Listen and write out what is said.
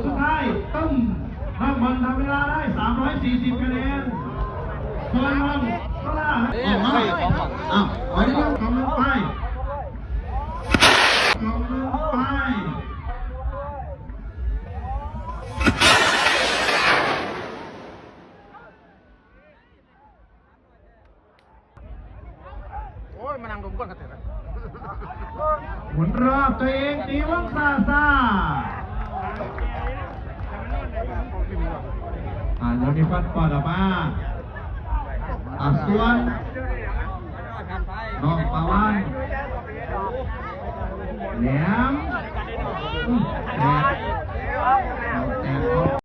ສຸດທ້າຍ ຕຶ້ມ ນ້ອງເບິ່ງທຳເວລາໄດ້ ສາມຮ້ອຍສີ່ສິບຄະແນນ ສ່ວນນ້ອງໂຊລາ ອອກມາ ອ້າວ ໄປເດີ ກອງໜຶ່ງໄປ ກອງໜຶ່ງໄປ. ໂອ້ຍ ມານັ່ງດົມກ່ອນກະເຕີນ ໝູນລອບຕົວເອງ ຕີວົງຊ້າໆ ອ່າ ຍັງມີຟັນປອດອອກມາ ອ່າ ສ່ວນ ນ້ອງປາວານ ແຫຼມ ແຕກ ແຕກ.